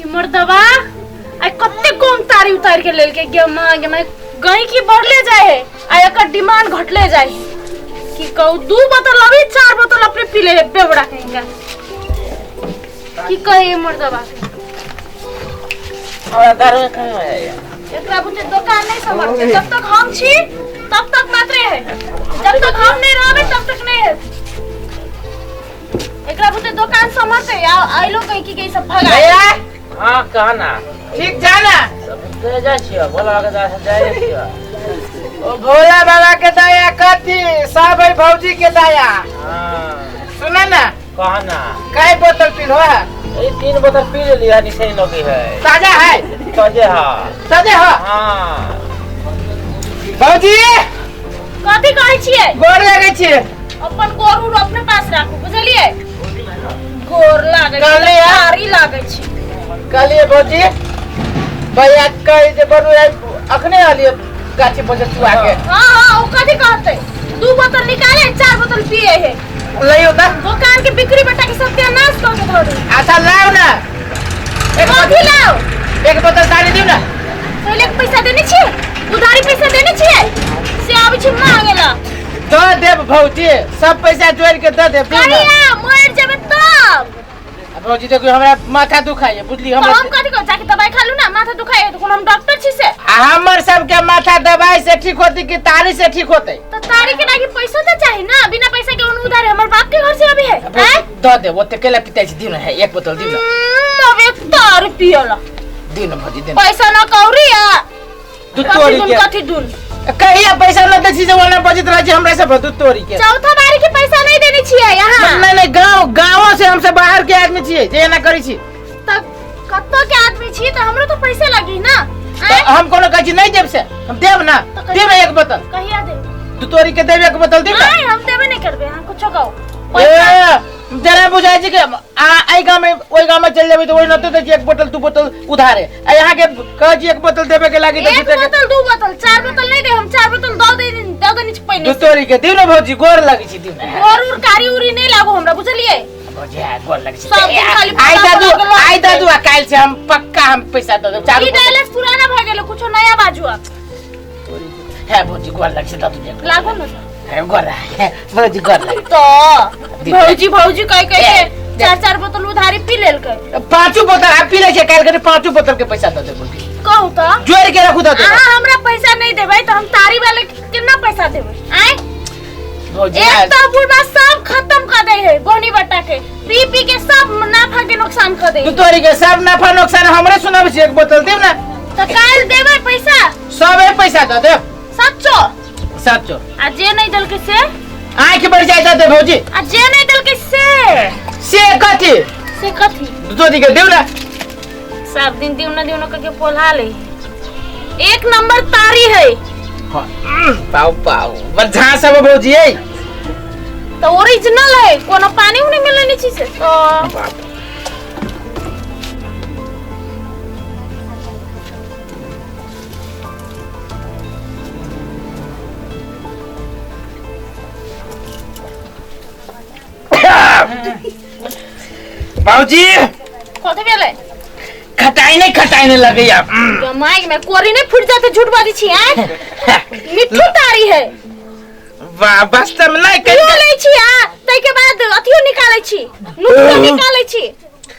ई मर्दबा आइ कते कम तारी उतार के लेलकै गे माँ गे माँ, गहिकी बढ़ले जाय है आ एकर डिमांड घटले जाय है। की कहू, 2 बोतल अभी 4 बोतल अपने पी ले है बेवड़ा कहीं का। की कहे मर्दबा के? हमरा दारू में कमी हो जाइए। एकरा बुझे दुकान नहीं समझते। जब तक हम छी तब तक मात्रे है, जब तक हम नहीं रहबे तब तक नहीं है। एकरा बुझे दुकान समझते आ आइलो कहीं की सब भगा। भैया हाँ कहा ना, ठीक जाना सब जा छियो, भोला बाबा के दया से जाए छियो। ओ भोला बाबा के दया कथी, सब है भौजी के दया। हाँ सुना ना, कहा ना, कै बोतल पीलो है? ये 3 बोतल पी लेली है, निशे लगी है। ताजा है? ताजे है। ताजे है? हाँ। भौजी कथी कहै छियै? गोर लगै छियै। अपन गोर उर अपने पास राखू, बुझलियै? गोर लागै छै, कहलियै? तारी लागै छै। कहलियै भौजी, भैया कहै जे बनू अखने आलियै गाछी पर से चुआ के। हाँ हाँ, ओ कथी कहतै? 2 बोतल निकाले, 4 बोतल पिए है। लइयो त दुकान के बिक्री बटा के सत्यानाश कऽ के धरू। अच्छा लाउ ना, एक कथी लाउ? एक बोतल तारी दिउ ना। पहिले के पैसा देने छियै, उधारी पैसा देने छियै, से आबै छै मांगे ला। दऽ देब भौजी, सब पैसा जोड़ि के दऽ देब। दिउ ना। कहिया मरि जेबै तब? भौजी देखियौ हमरा माथा दुखाइए, बुझली? तऽ हमरा हम कथी कहू, जाके दवाई खा लू ना, माथा दुखाइए तऽ कोनो हम डॉक्टर छी से? आ हमर सबके माथा दवाई से ठीक होती कि तारी से ठीक होते? तऽ तारी के लागी पैसा तऽ चाही ना, बिना पैसा के ओन उधार हमर बाप के घर से अभी है। आँय? दऽ देब, ओते केला पिताइ छी, दिउ ना, है एक बोतल दिउ ना। अब एक तार पियला। दिउ ना भौजी, दिउ ना। पैसा ना कौड़ी आ दू कथी तोरी दून, के। कथी दून? कहिया पैसा न दै छी जे ओना बजैत रहै छी हमरा सब, दू तोरी के। चौथा बारी के पैसा नहीं देने छियै यहाँ। नहीं नहीं, गांव गांव से हमसे बाहर के आदमी छियै जे एना करै छी। तऽ कतऽ के आदमी छी तऽ हमरो तऽ पैसा लगी ना। तऽ हम कोनो कहै छी नहीं देब से, हम देब ना। तऽ कहिया- देब ना एक बोतल। कहिया देब? दू तोरी के देब, एक बोतल देब ना। नहीं, हम देबे नहीं करबे, अहाँ कुछो कहू। ए, जरा बुझाइ छै कि आ एहि गाँव में ओहि गाँव में चलि जेबै तऽ ओहि नते दै छी 1 बोतल 2 बोतल उधारे, आ यहाँ के कहै छी 1 बोतल देबे के लागी तऽ 1 झूठे के बोतल 2 बोतल 4 बोतल नहीं दे, हम 4 बोतल दऽ दे, दऽ देने छी पहिने। दू तोरी के दिउ ना भौजी, गोर लगै छी, दिउ ना। गोर उर कारी उरी नहीं लागू हमरा, बुझलियै? भौजी, आ, गोर लगै छी। सब दिन खाली आइ पुराना दऽ दू, पुराना आइ दऽ दू, आ काल्हि से हम पक्का हम पैसा दऽ देब। चारू ई डायलॉग पुराना भऽ गेलै, कुछो नया बाजू आब। हे भौजी, गोर लगै छी, दऽ दू। लागू ना। हे गोर, हे भौजी, गोर लगै। तऽ भौजी भौजी कहि कहि के ए, 4-4 बोतल उधारी पी लेलकै। 5 बोतल आ पी लै छै, काल्हि के 5 बोतल के पैसा दऽ देब। कहू तऽ जोड़ि के रखू, दऽ देब। अहाँ हमरा पैसा नहीं देबै तऽ हम तारी वाले के केना पैसा देबै? आँय? भौजी, एक तऽ बुढ़बा सब खत्म कऽ दै है बोनी बट्टा के, पी पी के सब नाफा के नुकसान कऽ दै दू है। तोरी के सब नाफा नुकसान हमरे सुनाबै छी, 1 बोतल देब ना। तऽ काल्हि देबै पैसा? सबे पैसा दऽ देब। सच्चो? सच्चो। आ जे नहीं देलकै से? आँखि बढ़ जाय दऽ देब भौजी। आ जे नहीं देलकै से? से कथी? से कथी? दू तोरी के देब ना। सब दिन दिउ ना दिउ ना करके पोल्हा ले। 1 नंबर तारी है। हाँ, पाऊ पाऊ बझा सब भौजी है। तो ओरिजिनल है, कोनो पानी उनी मिले नहीं छी से। तो भौजी कथी भेलै? खटाई नहीं, खटाई नहीं लगैया। माइक में कोरी नहीं फूट जाते, झूठ बाजै छी। आँय? मिठू तारी है। वाह, वास्तव में नहीं पियो लै छी आ तै के बाद अथियो निकालै छी, नुक्तो निकालै छी।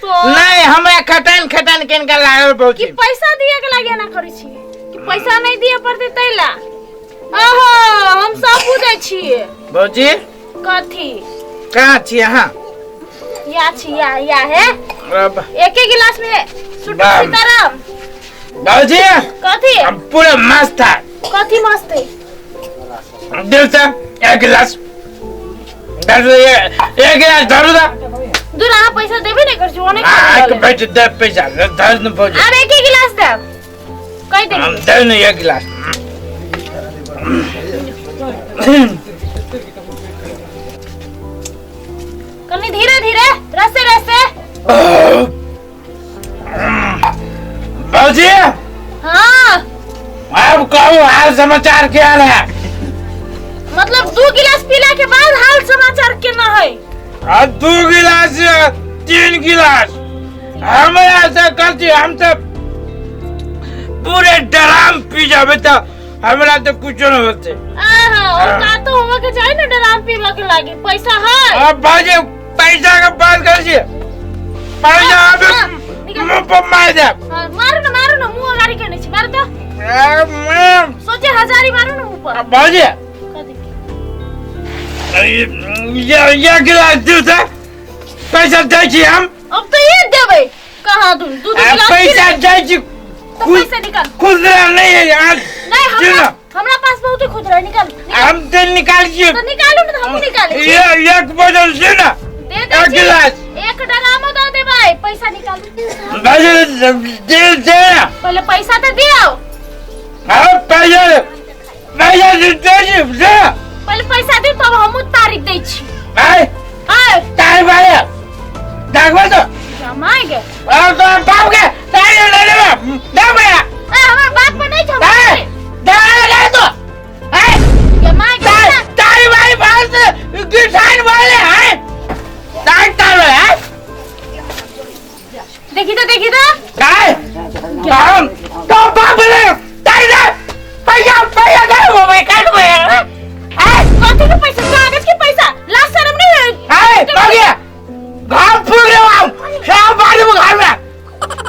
तो नहीं, हमरा खटान खटान केनका लागल भौजी। कि पैसा दिए के लागे ना करै छी, कि पैसा नहीं दिए पड़तै तै ला। ओहो, हम सब बुझै छियै। भौजी कथी? कहाँ छी अहाँ? या छी, या या है। अब एके गिलास में सुटू बाम। सीताराम। भौजी कथी? हम पूरा मस्त है। कथी मस्त है? दिल से 1 गिलास धरू, एक गिलास धरू दा। दूर, अहाँ पैसा देबे नहीं कर छी, ओने आ खा के बैठ दे पैसा धर न भौजी। आब एके गिलास देब, कहि दे। हम दे न 1 गिलास। कनी धीरे धीरे, रसे रसे। भौजी। हाँ। अब कहू हाल समाचार क्या है? मतलब 2 गिलास पीला के बाद हाल समाचार केना है? आ 2 गिलास 3 गिलास। हमरा से गलती हम तो पूरे ड्राम पी जाबे तो हमरा तो कुछ न होते। आहा और का तो होवा के चाही ना डराम पीवा के लागी पैसा है। अब बाजे पैसा के बात कर छी पैसा अबे मुंह पर मार दे। हां मारू ना मारू ना मुंह अगाड़ी केने छी मारू तो सोचे हजारी मारू ना मुंह पर। अब बाजे ये गिलास दूध है पैसा दे छी हम। अब तो ये देबै कहां दूध दूध गिलास पैसा दे छी तो पैसा निकाल। खुदरा नहीं है यार। नहीं हमरा पास बहुत खुदरा निकाल। हम तो निकाल छी तो निकालू ना तो हम निकाले छी। ये एक बोतल छी ना दे दे एक गिलास एक डरामो दे देबै पैसा निकाल। बाजे दे दे पहले पैसा तो दियो। हां पैसा पैसा दे दे दे पहले पैसा दे तब हम तारीख दै छी। भाई हां तारीख भाई देखबे तो जमाई गे और तो बाप के तारीख ले ले दे भैया। ए हमर बाप पर नहीं छौ दे दे तो ए जमाई गे तारीख भाई बात किसान वाले हैं तारीख तारीख है। देखी तो काय हम तो बाप ले तारीख दे पैसा पैसा दे वो भाई काट भैया। ए कथी के पैसा कागज के पैसा लाज शर्म नहीं है। ए भागिया घर फूक रहे हम सब बाजू में घर में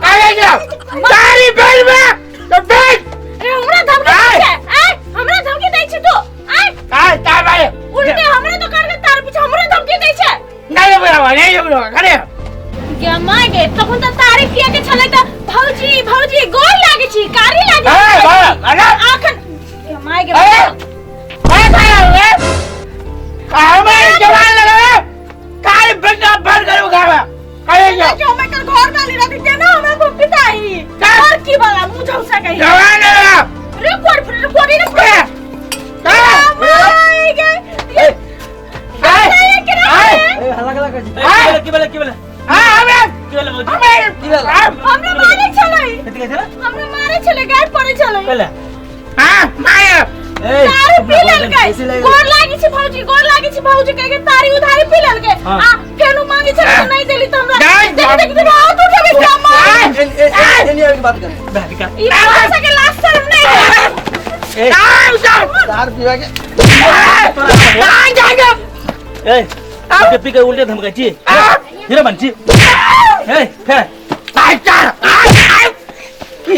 आगे जाओ तारी बेल में तो बेच। अरे हमरा धमकी दै छै ए हमरा धमकी दै छै तू ए काय तार भाई उल्टे हमरा तो कर के तार पीछे हमरा धमकी दै छै। नहीं बोला नहीं बोला खड़े गे my गे तखन त तारी पिया के छलै त भौजी भौजी गोर लागे छी कारी लागे ए बाबा अरे आखन गे my गे ए ए हमें जवान लगा काय बेटा भर करू गावा अरे जो जो मैं कल घर वाली रहती ते ना हमरा को पिटाई और की वाला मुंह झौसा कही जवान लगा रिकॉर्ड फिर रिकॉर्ड ही ना my गे ए ए हल्ला कर की बोले की बोले हां हमें की बोले भौजी हमें की बोले हमरा मारे छलै कथि कहै छलै हमरा मारे छलै गाय पड़े छलै पहले हां मारे तारी पी लेलकै गोर लागी छी भौजी गोर लागी छी भौजी कह के तारी उधारी पी लेलकै आ फेनु मांगे छलै त नहीं देली त हमरा देख देख देख हाथ उठेबे क्या मार ए एनी के बात कर भाभी का ई भाषा के लाज शर्म नहीं है। ए तार पीवा के आ जाएगा ए के पी के उल्टे धमकै छी हेरे भन्छ ए फे आ चार आ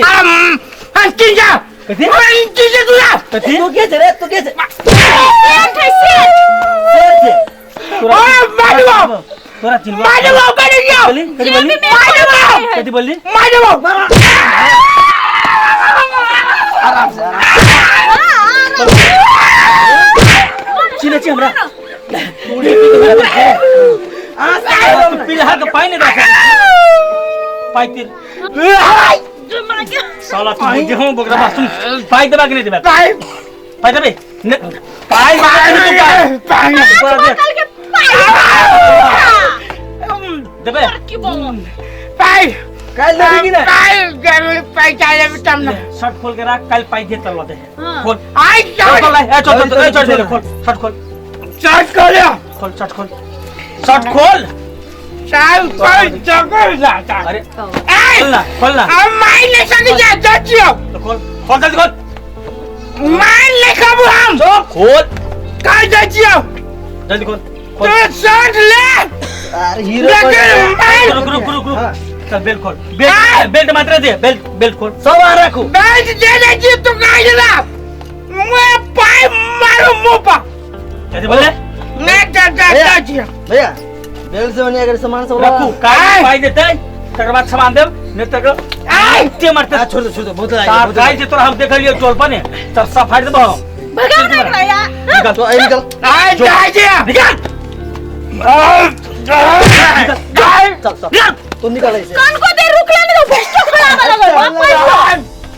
हम हम की जा कथी की जे तू कथी तू के छे रे तू के छे सेठ है सेठ सेठ छे ओए मारबो तोरा चिन्हबो मारबो करे जाओ बोली कथी बोली मारबो कथी बोली मारबो आराम से चिन्ह छी हमरा आ साहब पिलहा के पाई नहीं दे पाई तिर साला तू गेहूं बोकरा बस तुम पाई देबा कि नहीं देबा पाई पाई देबे पाई पाई पाई बोतल के पाई देबे की बोलो पाई काल देबी कि नहीं पाई देबे पैसा लेबे तब ना शर्ट खोल के रख कल पाई दे तलवा दे खोल आई चल चल ए चल चल चल खोल शर्ट खोल शर्ट खोल खोल शर्ट खोल शर्ट खोल साल पाई जगह जाता अरे खोल ना खोल ना अब माइन ले सके जा जाचियो तो खोल खोल जल्दी खोल माइन ले कब हम तो खोल का जाचियो जल्दी खोल खोल तो शर्ट ले अरे हीरो रुक रुक रुक रुक चल बेल्ट खोल बेल्ट बेल्ट मात्र दे बेल्ट बेल्ट खोल सब आ रखो बेल्ट दे दे जी तू का जला मैं पाई मारू मुंह पर कैसे बोले नहीं जा जा जाचियो भैया बेल्ट से बनिया अगर सामान सब रखू का पाई देते तकर बाद सामान देब नहीं तकर आई ते मारते छोड़ दे बहुत तार गाय जे तोरा हम देखलियो चोल पने तब सब फाड़ देबो हम भगाओ ना एकरा यार निकल तो ए निकल आई जा जी निकल चल चल तू निकल ऐसे कान को दे रुक लेने दो भेस्टो खराब लगल बाप पैसा